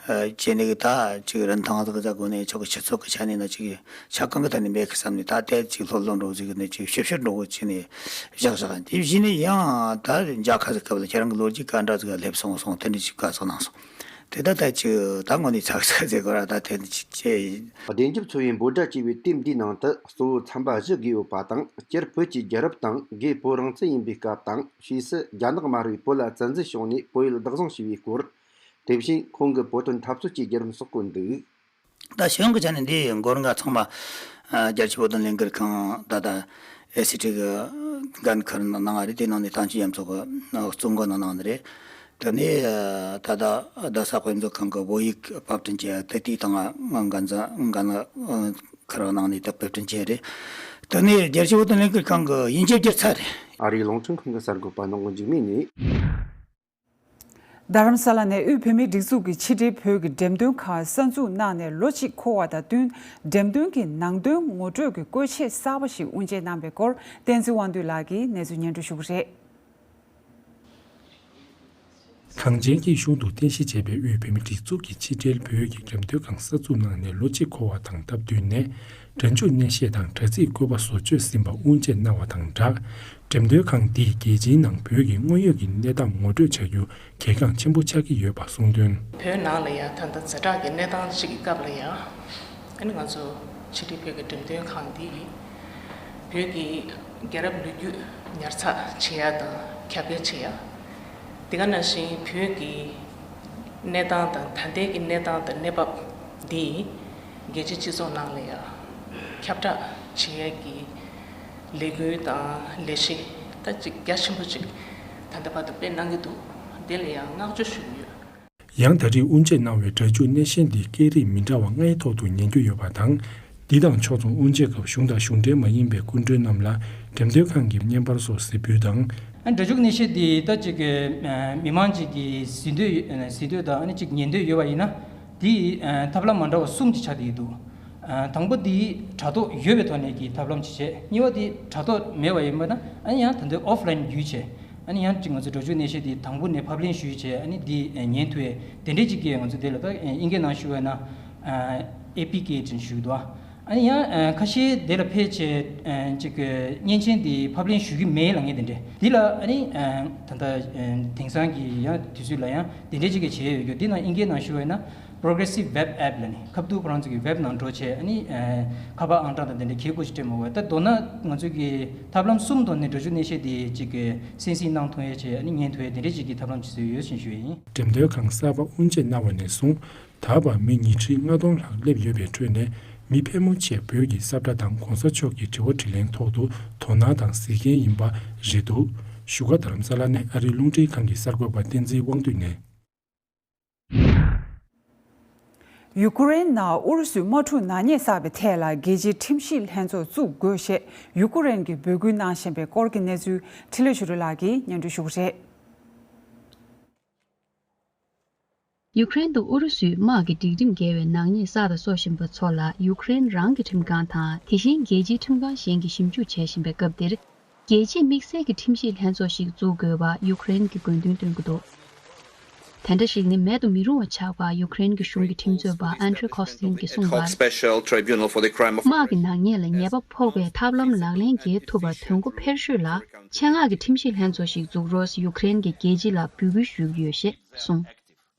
བྱས་ནས་གི་ད་ཅིག་རིན་ཐང་ཟིག་གི་ཟ་དགོས་ནས། ཆོག་གི་སྤྱི་ཚོགས་ཀྱི་ཆ་ནས་ན་ཅིག་ཆ་གང་གི་ཐད་ནས་མེད་གི་བསམ་ནས། ད་དེ་ཅིག་ལྷོད་ལྷོད་འགྲོ་ཟིག་ནས་ཅིག་ཤུབ་ཤུབ་འགྲོ་གི་བྱས་ནས་བཞག་བཞག་དེ་བཞིན་ནས་ཡང་ད་མཇལ་ཁ་ཟིག་སྐབས་ལ་ཁྱེད་རང་གི་ལོ་རྒྱུས་ག་འདྲ་ཟིག་སླེབས་སོང་གསུངས། དེ་འདྲ་ཅིག་བཀའ་ཟིག་གནང་སོང་། དེ་ད་ད་ཅིག་ད་དངོས་གནས་ཚགས་ཚུད་ཟེར་དགོས་ར། ད་དེ་ཅིག་ཅེས། བདེན་རྒྱབ་འཚོལ་བའི་འབོད་སྒྲ་ཅེས་པའི་དེབ་འདིའི་ནང་དུ་གཙོ་བོ་ཚན་པ་བཞི་བགོས་ཡོད་པ་དང་། སྤྱིར་བོད་ཀྱི་རྒྱལ་རབས་དང་། རྒོས་བོད་རང་བཙན་ཡིན་པའི་སྐབས་དང་། ཕྱིས་སུ་རྒྱ་ནག་མ་རེད་བོད་ལ་བཙན་འཛུལ་བྱུང་ནས་བོད་ཡུལ་བདག་བཟུང་བྱས་པའི་སྐོར། དེ་བཞིན་ཁོང་གི་བོད་དོན་འཐབ་རྩོད་ཀྱི་བརྒྱུད་རིམ་སོགས་ཀྱི་འདུག་ད་གཞུང་གི་ཆ་ནས་འདི་མགོ་རིང་ག་ཚང་མ་ཨ་རྒྱལ་སྤྱིའི་བོད་དོན་ལས་འགུལ་ཁང་། ད་ལྟ་ཨེ་སི་ཊི་གི་འགན་ཁུར་གནང་བ་རེད། དེ་ནང་ནས་ཐང་ཆེན་རྒྱ་མཚོ་གི་གཙོ་འགན་གནང་ནི་རེད། དེ་ནས་ད་ལྟ་རྡ་ས་དཔེ་མཛོད་ཁང་གི་བོད་ཡིག་ཕབ་སྐྲུན་བྱས་དེ་དེའི་སྟེང་ང་འགན་འཛིན་འགན་ཁུར་གནང་ནས་ད་དཔེ་སྐྲུན་བྱས་རེད། དེ་ནས་རྒྱལ་སྤྱིའི་བོད་དོན་ལས་འགུལ་ཁང་གི་དབྱིན་ཇིའི་སྒྱུ་རྩལ་རེད། ཨ་རིའི་རླུང་འཕྲིན་ཁང་གི་གསར་འགོད་པ་ནོར་འཇིགས་མེད་ནས། རྡ་རམ་ས་ལ་ནས་དབུས་བོད་མིའི་སྒྲིག་འཛུགས་ཀྱི་ཕྱི་དྲིལ་བོད་ཀྱི་འགྲེམས་སྟོན་ཁང་གསར་འཛུགས་གནང་ནས་ལོ་གཅིག་འཁོར་བ་དང་བསྟུན། འགྲེམས་སྟོན་གྱི་ནང་དོན་ངོ་སྤྲོད་ཀྱི་བཀོད་ཆས་གསར་པ་ཞིག་དབུ་འབྱེད་གནང་པའི་སྐོར། བསྟན་འཛིན་དབང་འདུས་ལགས་ཀྱིས་གནས་ཚུལ་སྙན་སྒྲོན་ཞུ་གི་རེད། གངས་ཅན་སྐྱིད་གཤོངས་དུ་རྟེན་གཞི་བྱས་པའི་དབུས་བོད་མིའི་སྒྲིག་འཛུགས་ཀྱི་ཕྱི་དྲིལ་བོད་ཀྱི་འགྲེམས་སྟོན་ཁང་གསར་འཛུགས་གནང་ནས་ལོ་གཅིག་འཁོར་བ་དང་སྟབས་བསྟུན་ནས། སྒྲ་འཇུག་གནས་བཤད་དང་དྲ་ཚིགས་བཀོད་པ་བཟོ་བཅོས་ཟིན་པ་དབུ་འབྱེད་གནང་བ་དང་སྦྲགས། འགྲེམས་སྟོན་ཁང་འདིས་རྒྱལ་སྤྱིའི་ནང་བོད་ཀྱི་དངོས་ཡོད་ཀྱི་གནས་སྟངས་ངོ་སྤྲོད་བྱ་རྒྱུ་གལ་འགངས་ཆེན་པོ་ཆགས་ཀྱི་ཡོད་པ་གསུངས་དོན། བོད་ནང་ལ་ཡང་ད་ལྟ་ཛ་དྲག་གི་གནས་སྟངས་ཤིག་གི་སྐབས་ལ་ཡང་། ཨ་ནི་ང་ཚོ་ཕྱི་དྲིལ་བོད་ཀྱི་འགྲེམས་སྟོན་ཁང་འདིས་བོད་ཀྱི་རྒྱལ་རབས་ལོ་རྒྱུས་ཉར་ཚགས་བྱེད་ཡ་དང་ཁྱབ་སྤེལ་བྱེད་ཡ། དེ་ག་ནང་བཞིན་བོད་ཀྱི་གནས་སྟངས་དང་ད་ལྟའི་གི་གནས་སྟངས་དང་གནས་བབ་འདི་རྒྱལ་སྤྱིའི་སྤྱི་ཚོགས་ནང་ལ་ཡང་ཁྱབ་བསྒྲགས་བྱེད་ཡས་ཀྱི་ལས་འགུལ་དང་ལས་གཞི་ད་ཅིག་རྒྱ་ཆེན་པོ་ཅིག་ད་ལྟ་བར་དུ་སྤེལ་གནང་གི་འདུག་དེ་ལ་ཡང་བསྔགས་བརྗོད་ཞུ་གི་ཡོད། ཡང་ད་རེས་དབུ་འབྱེད་གནང་བའི་སྒྲ་འཇུག་གནས་བཤད་འདི་སྐད་རིགས་མི་འདྲ་བ་ལྔའི་ཐོག་ཏུ་ཉན་རྒྱུ་ཡོད་པ་དང་། འདི་དང་ཕྱོགས་མཚུངས་དབུ་འབྱེད་སྐབས་གཞུང་དང་གཞུང་འབྲེལ་མ་ཡིན་པའི་སྐུ་མགྲོན་རྣམས་ལ་འགྲེམས་སྟོན་ཁང་གི་བརྙན་པར་སོགས་གཟིགས་འབུལ་དང་། ཨ་ནི་སྒྲ་འཇུག་གནས་བཤད་འདི་ད་ཅིག་གི་མི་མང་ཅིག་གིས་གཟིགས་འདོད་ཡོད། གཟིགས་འདོད་དང་ཨ་ནི་ཅིག་ཉན་འདོད་ཡོད་པ་ཡིན་ན། དེའི་ཐབས་ལམ་མ་འདྲ་བ་གསུམ་ཅིག་ཆགས་བསྡད་ཀྱི་འདུག་དང་པོ་དེ་དྲ་ཐོག་ཡོད་པའི་ཐོག་ནས་ཀྱི་ཐབས་ལམ་ཅིག་བྱས། གཉིས་པ་དེ་དྲ་ཐོག་མེད་པ་ཡིན་པ་ན་ཨ་ནི་ཡང་ད་ལྟའི་ཨོཕ་ལན་བརྒྱུད་བྱས། ཨ་ནི་ཡང་ཅིག་ང་ཚོ་སྒྲ་འཇུག་གནས་བཤད་དེ་དང་པོ་ནས་ཕབ་ལེན་ཞུས་བྱས། ཨ་ནི་འདི་ཉན་ཐུབ་ཡས་དེ་འདྲས་ཅིག་གིས་ང་ཚོ་དེ་ལ་ད་དབྱིན་སྐད་ནང་ཞུ་བས་ན་ཨེ་པི་ཀེ་ཅིག་ཞུ་གི་འདུག་ཨ་ནི་ཡང་ཁ་ཤས་དེ་ལ་ཕེབས་བྱས་ཅིག་བརྙན་ཆེན་དེ་ཕབ་ལེན་ཞུ་གི་མེད་ལབ་མཁན་དེ་འདྲས། འདི་ལ་ཨ་ནི་ད་ལྟ་དེང་སང་གི་ཡང་དུས་ཚོད་ལ་ཡང་དེ་འདྲས་ཅིག་གིས་བྱས་ཡོད་རྒྱུ། འདི་ནང་དབྱིན་སྐད་ནང་ཞུ་བས་ན། Progressive Web App ལབ་ནས། ཁ་ཐུག་ཁོ་རང་ཚོ་གི་ཝེབ་ནང་འགྲོ་བྱས། ཨ་ནི་ཨ་ཁ་པར་ཨང་གྲངས་དང་དེ་འདྲ་གལ་དགོས་ཤིག་སྤྲད་མ་དགོས། ད་མདོར་ན་ང་ཚོ་གི་ཐབས་ལམ་གསུམ་ཐོག་ནས་སྒྲ་འཇུག་གནས་བཤད་དེ་ཅིག་གི་གསན་གཟིགས་གནང་ཐུབ་ཡས་བྱས། ཨ་ནི་ཉན་ཐུབ་ཡས་དེ་འདྲ་ཅིག་གི་ཐབས་ལམ་ཅིག་བཟོས་ཡོད་ཅེས་ཞུ་ཡས་ཡིན། འགྲེམས་སྟོན་ཁང་གསར་པ་དབུ་འབྱེད་གནང་བ་ནས་བཟུང་ད་བར་མི་ཉིས་ཁྲི་ལྔ་སྟོང་ལྷག་སླེབས་ཡོད་པའི་ཁྲོད་ནས་མི་ཕལ་མོ་ཆེས་བོད་ཀྱི་ས་བཀྲ་དང་གོང་ས་མཆོག་གི་དྲི་བ་དྲིས་ལན་ཐོག་ཏུ་དོ་སྣང་དང་གཟིགས་མཁན་ཡིན་པ་རེད་འདུག་བཞུགས་སྒར་རྡ་རམ་ས་ལ་ནས་ཨ་རིའི་རླུང་འཕྲིན་ཁང་གི་གསར་འགོད་པ་བསྟན་འཛིན་དབང་འདུས་ནས། ཡུ་ཀེ་རེན་ནང་ཨུ་རུ་སུའི་དམག་འཁྲུག་ནག་ཉེས་བསགས་པའི་ཐད་ལ་རྒྱལ་སྤྱིའི་ཁྲིམས་ཞིབ་ལྷན་ཚོགས་བཙུགས་དགོས་ཞེས་ཡུ་ཀེ་རེན་གྱིས་འབོད་སྐུལ་གནང་བཞིན་པའི་སྐོར་གྱི་གནས་ཚུལ་འཕྲིན་ལས་ཞུ་རོལ་ལགས་ཀྱིས་སྙན་སྒྲོན་ཞུ་གི་རེད། ཡུ་ཀེ་རེན་དུ་ཨུ་རུ་སུའི་དམག་གི་སྒྲིག་ཁྲིམས་འགལ་བའི་ནག་ཉེས་བསགས་དང་གསོག་བཞིན་པ་ཚོ་ལ་ཡུ་ཀེ་རེན་རང་གི་ཁྲིམས་ཁང་དང་དེ་བཞིན་རྒྱལ་སྤྱིའི་ཁྲིམས་ཁང་གཞན་གྱིས་ཞིབ་འཇུག་བྱེད་བཞིན་པའི་སྐབས་འདིར། རྒྱལ་སྤྱིའི་དམིགས་བསལ་གྱི་ཁྲིམས་ཞིབ་ལྷན་ཚོགས་ཤིག་བཙུགས་དགོས་པ་ཡུ་ཀེ་རེན་གྱིས་དགོས་འདུན་བཏོན་གྱི་འདུག་དེ་འདྲ་ཞིག་ནི་མེད་དུ་མི་རུང་བ་ཆགས་པ་ཡུ་ཀེ་རེན་གྱི་གཞུང་གི་ཁྲིམས་རྩོད་པ་ཨན་ཌྲེ་ཁོ་སི་ཏིན་གྱིས་གསུངས་པར། དམག་གི་ནག་ཉེས་ལ་ཉེས་པ་ཕོག་པའི་ཐབས་ལམ་ལག་ལེན་འཁེལ་ཐུབ་པར་དོན་གོ་འཕེར་ཤོས་ལ་ཆེད་མངགས་ཀྱི་ཁྲིམས་ཞིབ་ལྷན་ཚོགས་ཤིག་འཛུགས་རོགས་ཡུ་ཀེ་རེན་གྱིས་རྒྱལ་སྤྱི་ལ་འབོད་སྐུལ་ཞུ་གི་ཡོད་ཞེས་གསུངས།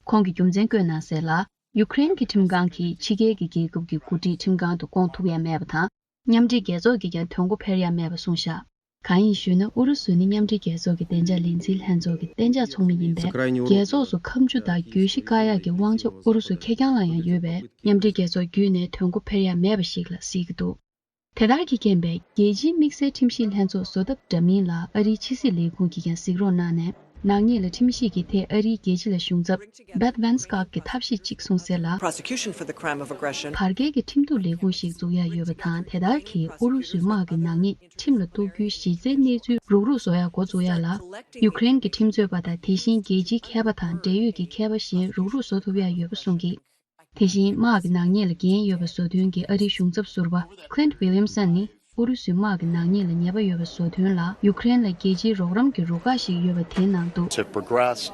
ཁོང་གིས་རྒྱུ་མཚན་བཀོད་གནང་གསལ་ལ། ཡུ་ཀེ་རེན་གྱི་ཁྲིམས་ཁང་གིས་ཕྱི་རྒྱལ་གྱི་རྒྱལ་ཁབ་ཀྱི་འགོ་ཁྲིད་ཁྲིམས་ཁང་དུ་བསྐོང་ཐུབ་ཡ་མེད་པ་དང་། མཉམ་འབྲེལ་རྒྱལ་ཚོགས་ཀྱིས་ཀྱང་དོན་གོ་འཕེར་ཡ་མེད་པ་གསུངས་བཞག་གང་ཡིན་ཞུས་ན། ཨུ་རུ་སུ་ནི་མཉམ་འབྲེལ་རྒྱལ་ཚོགས་ཀྱི་བདེ་འཇགས་ལས་འཛིན་ལྷན་ཚོགས་ཀྱི་གཏན་འཇགས་ཚོགས་མི་ཡིན་པས། རྒྱལ་ཚོགས་སུ་ཁ་མཆུ་དང་གྱོད་གཞི་བཀག་ཡག་གི་དབང་ཆ་ཨུ་རུ་སུ་ཁེར་རྐྱང་ལ་ཡང་ཡོད་པས། མཉམ་འབྲེལ་རྒྱལ་ཚོགས་བརྒྱུད་ནས་དོན་གོ་འཕེར་ཡ་མེད་པ་ཞིག་ལ་གཟིགས་ཀྱི་འདུག་དེ་ལྟར་གྱི་རྐྱེན་པས། རྒྱལ་སྤྱིའི་དམིགས་བསལ་ཁྲིམས་ཞིབ་ལྷན་ཚོགས་བཟོ་ཐབས་འདྲ་མིན་ལ་ཨ་རིའི་ཕྱི་སྲིད་ལས་ཁུངས་ཀྱིས་ཀྱང་གཟིགས་རོགས་གནང་ནས། ནག་ཉེས་ལ་ཁྲིམས་ཞིབ་ཀྱི་ཐད་ཨ་རིའི་རྒྱལ་སྤྱི་ལ་ཞུགས་ཚབ་Beth Van Scott གྱིས་ཐབས་ཤེས་གཅིག་གསུངས་གསལ་ལ། Prosecution for the crime of aggression. བར་བརྒལ་གྱི་ཁྲིམས་གཏུག་ལས་ཁུངས་ཤིག་འཛུགས་ཡ་ཡོད་པ་དང་། དེ་ལྟར་གྱིས་ཨུ་རུ་སུའི་དམག་གི་ནག་ཉེས་ཁྲིམས་ལ་གཏུག་རྒྱུའི་གཞི་རྩའི་གནས་ཚུལ་རུག་རུག་བཟོ་ཡ་འགོ་བཙུགས་ཡ་ལ། ཡུ་ཀེ་རེན་གྱི་ཁྲིམས་རྩོད་པ་དང་། དེ་བཞིན་རྒྱལ་སྤྱིའི་མཁས་པ་དང་འབྲེལ་ཡོད་ཀྱི་མཁས་པ་གཞན་རུག་རུག་བཟོ་ཐུབ་ཡ་ཡོད་པ་གསུངས་ཀྱིས། དེ་བཞིན་དམག་གི་ནག་ཉེས་ལ་འགན་ཡོད་པ་བཟོ་མཁན་གྱི་ཨ་རིའི་གཞུང་ཚབ་ཟུར་པ་Clint Williamson ནི། ཨུ་རུ་སུའི་དམག་གི་ནག་ཉེས་ལ་ཉེས་པ་ཡོད་པ་བཟོ་དོན་ལ་ཡུ་ཀེ་རེན་ལ་རྒྱལ་སྤྱིའི་རོགས་རམ་གྱི་རུ་ཁག་ཞིག་ཡོད་པ་དེའི་ནང་དུ།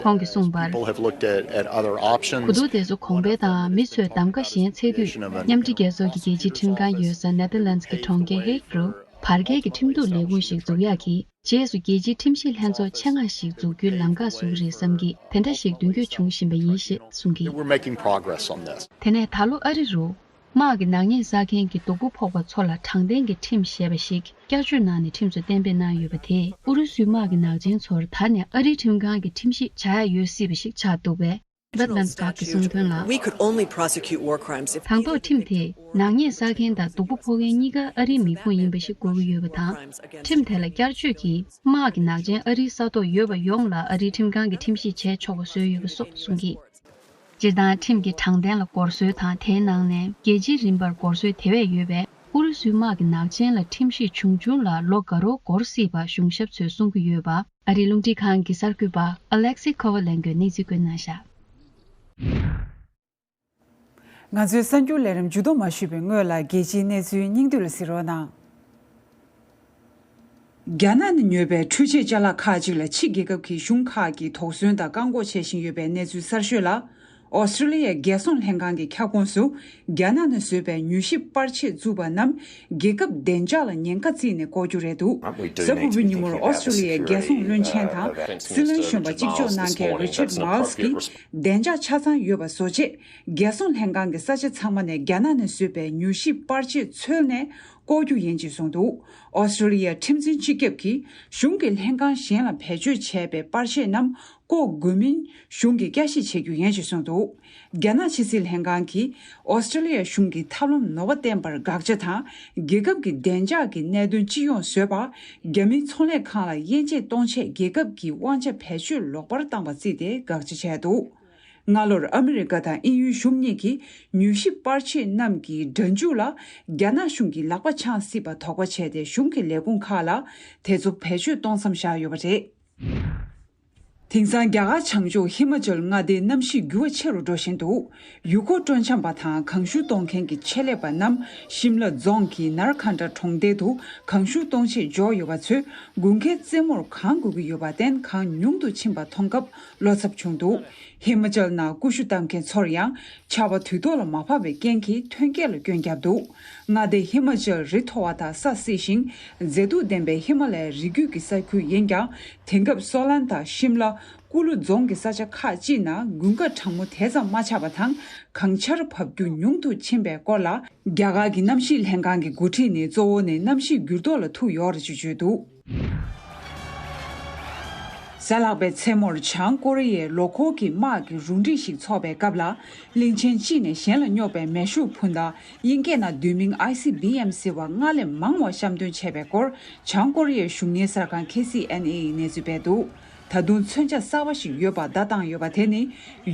ཁོང་གིས་གསུངས་པར། གོ་བསྡུར་དེ་ཚོ་གོང་འཕེལ་དང་མི་ཚོས་གདམ་ག་གཞན་འཚོལ་དུས། མཉམ་འབྲེལ་རྒྱལ་ཚོགས་ཀྱི་རྒྱལ་སྤྱིའི་ཁྲིམས་ཁང་ཡོད་ས་ནེ་ཐར་ལན་ཌི་གི་གྲོང་ཁྱེར་ཧེག་རུ་བར་བརྒལ་གྱི་ཁྲིམས་གཏུག་ལས་ཁུངས་ཤིག་འཛུགས་ཡག་གི་རྗེས་སུ་རྒྱལ་སྤྱིའི་ཁྲིམས་ཞིབ་ལྷན་ཚོགས་ཆེད་མངགས་ཤིག་འཛུགས་རྒྱུའི་ལམ་ཁ་བཟོ་གི་རེད་བསམ་གྱིས། དེ་འདྲ་ཞིག་མདུན་སྐྱོད་བྱུང་བཞིན་པ་ཡིན་ཞེས་གསུངས་ཀྱིས། We're making progress on this. དེ་ནས་ད་ལོ་ཨ་རི་རུ། དམག་གི་ནག་ཉེས་བསགས་མཁན་གྱི་སྡུག་པོ་ཕོག་པ་ཚོ་ལ་དྲང་བདེན་གྱི་ཁྲིམས་ཞེས་པ་ཞིག་བསྐྱར་བཅོས་གནང་ནས་ཁྲིམས་སུ་གཏན་འབེབས་གནང་ཡོད་པ་དེས། ཨུ་རུ་སུའི་དམག་གི་ནག་ཅན་ཚོར་ད་ནས་ཨ་རིའི་ཁྲིམས་ཁང་གི་ཁྲིམས་ཞིབ་བྱ་ཡ་ཡོད་སྲིད་པ་ཞིག་ཆགས་འདུག་པས། Beth Van Scott གིས་གསུངས་དོན་ལ། We could only prosecute war crimes if དང་ཐོག་ཁྲིམས་དེས་ནག་ཉེས་བསགས་མཁན་དང་སྡུག་པོ་ཕོག་མཁན་གཉིས་ཀ་ཨ་རིའི་མི་ཁུངས་ཡིན་པ་ཞིག་དགོས་ཀྱི་ཡོད་པ་དང་། ཁྲིམས་དེ་ལ་བསྐྱར་བཅོས་ཀྱིས་དམག་གི་ནག་ཅན་ཨ་རིའི་ས་ཐོག་ཡོད་པ་ཡོངས་ལ་ཨ་རིའི་ཁྲིམས་ཁང་གིས་ཁྲིམས་ཞིབ་བྱས་ཆོག་པ་བཟོས་ཡོད་པ་སོགས་གསུངས་ཀྱིས། སྤྱིར་བཏང་ཁྲིམས་ཀྱི་དྲང་བདེན་ལ་སྒོར་གསོལ་དང་། དེའི་ནང་ནས་རྒྱལ་སྤྱིའི་རིམ་པར་སྒོར་གསོལ་དེ་བས་ཡོད་པས། ཨུ་རུ་སུའི་དམག་གི་ནག་ཅན་ལ་ཁྲིམས་ཞིབ་བྱུང་བྱུང་ལ་ལོ་འགའ་རོགས་འགོར་སྲིད་པ་གཞུང་ཞབས་ཚོས་གསུང་གི་ཡོད་པ། ཨ་རིའི་རླུང་འཕྲིན་ཁང་གི་གསར་འགོད་པ་Alexei Kovalenko གིས་གནས་ཚུལ་བཀོད་གནང་བཞག་ང་ཚོའི་གསར་འགྱུར་ལས་རིམ་མཇུག་བསྡོམས་མ་ཞུས་པའི་སྔོན་ལ། རྒྱལ་སྤྱིའི་གནས་ཚུལ་སྙིང་བསྡུས་ལ་གཟིགས་རོགས་གནང་། རྒྱ་ནག་ནས་ཉོས་པའི་འཕྲུལ་ཆས་ཅ་ལག་ཁག་ཅིག་ལ་ཕྱི་རྒྱལ་ཁབ་ཀྱི་གཞུང་ཁག་གིས་དོགས་ཟོན་དང་བཀག་འགོག་བྱེད་བཞིན་ཡོད་པའི་གནས་ཚུལ་གསར་ཤོས་ལ། ཨོ་སི་ཀྲི་ལི་ཡའི་རྒྱལ་སྲུང་ལྷན་ཁང་གི་ཁྱབ་ཁོངས་སུ། རྒྱ་ནག་ནས་བཟོས་པའི་མྱུལ་ཞིབ་པར་ཆས་བཙུགས་པ་རྣམས་རྒྱལ་ཁབ་བདེ་འཇགས་ལ་ཉེན་ཁ་བརྩིས་ནས་བཀོལ་རྒྱུ་རེད་འདུག་གཟའ་ཕུར་བུའི་ཉིན་མོར་ཨོ་སི་ཀྲི་ལི་ཡའི་རྒྱལ་སྲུང་བློན་ཆེན་དང་སྲིད་བློན་གཞོན་པ་གཅིག་ལྕོགས་གནང་མཁན་རི་ཆར་མཱལ་སི་གིས། བདེ་འཇགས་ཆ་ཚང་ཡོད་པ་བཟོ་ཆེད། རྒྱལ་སྲུང་ལྷན་ཁང་གི་ས་ཆ་ཚང་མ་ནས་རྒྱ་ནག་ནས་བཟོས་པའི་མྱུལ་ཞིབ་པར་ཆས་འཚོལ་ནས་བཀོལ་རྒྱུ་ཡིན་ཅེས་གསུངས་འདུག་ཨོ་སི་ཀྲི་ལི་ཡའི་ཁྲིམས་འཛིན་སྤྱི་ཁྱབ་ཀྱིས་གཞུང་གི་ལྷན་ཁང་གཞན་ལ་བེད་སྤྱོད་བྱས་པའི་པར་ཆས་རྣམས་བཀོག་དགོས་མིན་གཞུང་གིས་བསྐྱར་ཞིབ་བྱེད་རྒྱུ་ཡིན་ཅེས་གསུངས་འདུག་རྒྱ་ནག་ཕྱི་སྲིད་ལྷན་ཁང་གིས་ཨོ་སི་ཀྲི་ལི་ཡ་གཞུང་གི་ཐབས་ལམ་ནོར་བ་བསྟན་པར་དགག་བྱ་དང་། རྒྱལ་ཁབ་ཀྱི་བདེ་འཇགས་ཀྱི་གནད་དོན་སྤྱི་ཡོངས་བཟོས་པ། རྒྱ་མིའི་ཚོང་ལས་ཁང་ལ་དབྱེ་འབྱེད་གཏོང་ཆེད་རྒྱལ་ཁབ་ཀྱི་དབང་ཆ་བེད་སྤྱོད་ལོག་པར་བཏང་བ་བརྩིས་ཏེ་དགག་བྱ་བྱས་འདུག་སྔ་ལོར་ཨ་མི་རི་ཀ་དང་དབྱིན་ཡུལ་གཞུང་གཉིས་ཀྱིས་མྱུལ་ཞིབ་པར་ཆས་རྣམས་ཀྱི་སྒྲ་འཇུག་ལ་རྒྱ་ནག་གཞུང་གི་ལག་པ་འཆང་སྲིད་པ་དོགས་པ་བྱས་ཏེ། གཞུང་གི་ལས་ཁུངས་ཁག་ལ་དེ་ཚོ་བེད་སྤྱོད་གཏོང་མཚམས་བཞག་ཡོད་པ་རེད། དེང་སང་རྒྱ་གར་བྱང་ཕྱོགས་ཧི་མ་ཅལ་མངའ་སྡེའི་གནམ་གཤིས་འགྱུར་བ་ཆེ་རུ་འགྲོ་བཞིན་འདུག་ཡུལ་སྐོར་སྤྲོ་འཆམ་པ་དང་གངས་ཤུགས་གཏོང་མཁན་གྱི་ཆེད་ལས་པ་རྣམས་ཤིམ་ལ་རྫོང་གི་ནར་ཁན་ཏྲ་གྲོང་རྡལ་དུ་གངས་ཤུགས་གཏོང་ཆེད་འབྱོར་ཡོད་པ་ཚོས། དགུན་ཁའི་རྩེ་མོར་གངས་དགོས་ཀྱི་ཡོད་པར་བརྟེན། གངས་ཉུང་དུ་ཕྱིན་པ་མཐོང་སྐབས་བློ་འཚབ་བྱུང་འདུག་ཧི་མ་ཅལ་ནང་ཀུ་ཤུ་བཏབ་མཁན་ཚོར་ཡང་ཆར་པ་དུས་ཐོག་ལ་མ་བབས་པའི་རྐྱེན་གྱིས་ཐོན་སྐྱེད་ལ་སྐྱོན་བརྒྱབ་འདུག་མངའ་སྡེ་ཧི་མ་ཅལ་རི་མཐོ་བ་དང་ས་བསིལ་ཞིང་མཛེས་སྡུག་ལྡན་པའི་ཧི་མ་ལ་ཡའི་རི་རྒྱུད་ཀྱི་ས་ཁུལ་ཡིན་ཀྱང་། དེང་སྐབས་སོ་ལན་དང་ཤིམ་ལ། ཀུ་ལུ་རྫོང་གི་ས་ཆ་ཁག་ཅིག་ནང་དགུན་ཁ་གྲང་མོ་དེ་ཙམ་མ་ཆགས་པ་དང་། གངས་ཆར་བབས་རྒྱུ་ཉུང་དུ་ཕྱིན་པའི་སྐོར་ལ། རྒྱ་གར་གྱི་གནམ་གཤིས་ལྷན་ཁང་གི་འགོ་ཁྲིད་ནས་གཙོ་བོ་ནི་གནམ་གཤིས་འགྱུར་ལྡོག་ལ་ཐུག་ཡོད་རེད་ཅེས་བརྗོད་འདུག་གཟའ་ལྷག་པའི་མཚན་མོར་བྱང་ཀོ་རི་ཡའི་ལོ་འཁོར་གྱི་དམག་གི་རུ་སྒྲིག་ཞིག་འཚོགས་པའི་སྐབས་ལ། གླིང་ཆེན་གཅིག་ནས་གཞན་ལ་སྙོག་པའི་མེ་ཤུགས་འཕུར་མདའ། དབྱིན་སྐད་ནང་བསྡུས་མིང་ཨའི་སི་བི་ཨེམ་ཟེར་བ་སྔར་ལས་མང་བ་བཤམས་སྟོན་བྱས་པའི་སྐོར། བྱང་ཀོ་རི་ཡའི་གཞུང་གཉེར་གསར་ཁང་ཁེ་སི་ཨེན་ཨེ་ཡིས་གནས་ཚུལ་སྤེལ་འདུག་ད་དུང་མཚོན་ཆ་གསར་པ་ཞིག་ཡོད་པར་བརྡ་བཏང་ཡོད་པ་དེ་ནི།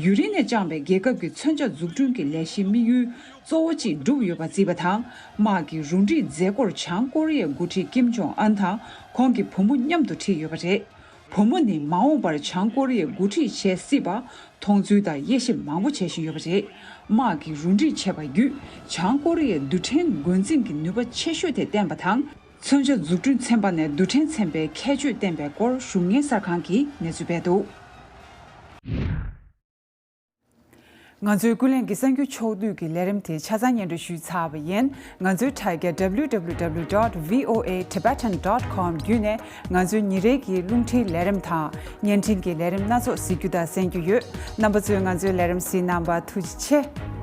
ཡུན་རིང་ནས་བཅངས་པའི་རྒྱལ་ཁབ་ཀྱི་མཚོན་ཆ་འཛུགས་སྐྲུན་གྱི་ལས་གཞིའི་དམིགས་ཡུལ་གཙོ་བོ་གཅིག་བསྒྲུབས་ཡོད་པ་བརྩིས་པ་དང་། དམག་གི་རུ་སྒྲིག་མཛད་སྒོར་བྱང་ཀོ་རི་ཡའི་འགོ་ཁྲིད་ཀིམ་ཇོང་ཨན་དང་ཁོང་གི་བུ་མོ་མཉམ་དུ་ཁྲིད་ཡོད་པ་རེད། བུ་མོ་ནི་མ་འོངས་པར་བྱང་ཀོ་རི་ཡའི་འགོ་ཁྲིད་བྱེད་སྲིད་པ་མཐོང་ཚུལ་དང་དབྱེ་ཞིབ་མང་པོ་བྱེད་བཞིན་ཡོད་པ་རེད། དམག་གི་རུ་སྒྲིག་བྱས་པ་བརྒྱུད་བྱང་ཀོ་རི་ཡའི་རྡུལ་ཕྲན་འགོ་འཛིན་གྱི་ནུས་པ་ཆེ་ཤོས་དེ་བསྟན་པ་དང་། མཚོན་ཆ་འཛུགས་སྐྲུན་ཚན་པ་ནས་རྡུལ་ཕྲན་ཚན་པའི་ཁྱད་ཆོས་བསྟན་པའི་སྐོར་གཞུང་གཉེར་གསར་ཁང་གིས་གནས་ཚུལ་སྤེལ་འདུག་ང་ཚོའི་ཀུན་གླེང་གི་གསར་འགྱུར་ཕྱོགས་བསྡུས་ཀྱི་ལས་རིམ་དེ་ཆ་ཚང་སྙན་སྒྲོན་ཞུས་ཚར་བ་ཡིན། ང་ཚོའི་དྲ་རྒྱ་W W W dot V O A Tibetan dot com བརྒྱུད་ནས་ང་ཚོའི་ཉིན་རེའི་གི་རླུང་འཕྲིན་ལས་རིམ་དང་བརྙན་འཕྲིན་གྱི་ལས་རིམ་སྣ་ཚོགས་གཟིགས་རྒྱུ་དང་གསན་རྒྱུ་ཡོད། རྣམ་པ་ཚོས་ང་ཚོའི་ལས་རིམ་གཟིགས་གནང་བར་ཐུགས་རྗེ་ཆེ།